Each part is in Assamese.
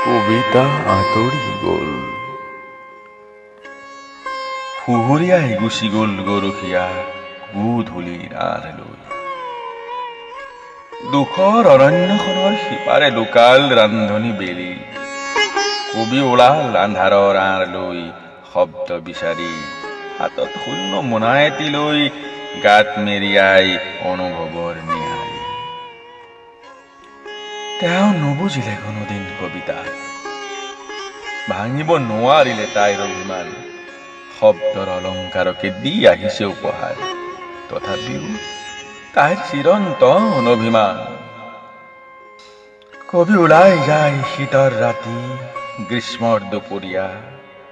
কবিতা আঁতৰি গ'ল। সুহুৰিয়াই গুচি গ'ল গৰখীয়া গধূলিৰ আঁৰ লৈ। দুখৰ অৰণ্যখনৰ সিপাৰে লুকাল ৰান্ধনী বেলি। কবি ওলাল আন্ধাৰৰ আঁৰ লৈ শব্দ বিচাৰি, হাতত শূন্য মোনা এটি লৈ, গাত মেৰিয়াই অনুভৱৰ নিহাৰি। তেওঁ নুবুজিলে কোনোদিন কবিতা, ভাঙিব নোৱাৰিলে তাইৰ অভিমান। শব্দৰ অলংকাৰকে দি আহিছে উপহাৰ, তথাপিও তাইৰ চিৰন্তন অভিমান। কবি ওলাই যায় শীতৰ ৰাতি, গ্ৰীষ্মৰ দুপৰীয়া,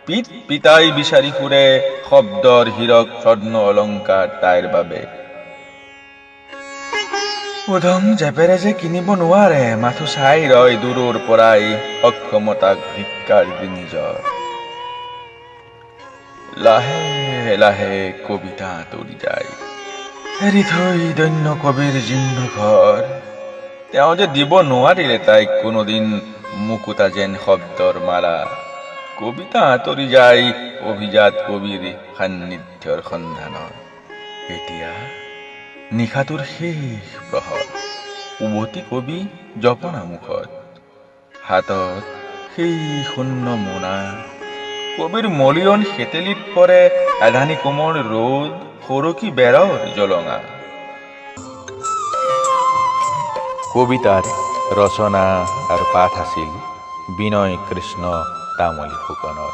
পিত পিতাই বিচাৰি ফুৰে শব্দৰ হীৰক স্বৰ্ণ অলংকাৰ তাইৰ বাবে। উদং জেপেৰে যে কিনিব নোৱাৰে, মাথো চাই ৰয় দূৰৰ পৰাই অক্ষমতাক ধিক্কাৰ দি নিজৰ। লাহে লাহে কবিতা আঁতৰি যায়, এৰি থৈ দৈন্য কবিৰ জীৰ্ণ ঘৰ। তেওঁ যে দিব নোৱাৰিলে তাইক কোনোদিন মুকুতা যেন শব্দৰ মালা। কবিতা আঁতৰি যায় অভিজাত কবিৰ সান্নিধ্যৰ সন্ধানত। এতিয়া নিশাটোৰ শেষ প্ৰহৰ, উভতি কবি জপনা মুখত, হাতত সেই শূন্য মোনা। কবিৰ মলিয়ন শেতেলিত পৰে এধানি কোমল ৰ'দ, সৰকি বেৰৰ জলঙা। কবিতাৰ ৰচনা আৰু পাঠ আছিল বিনয় কৃষ্ণ তামুলী ফুকনৰ।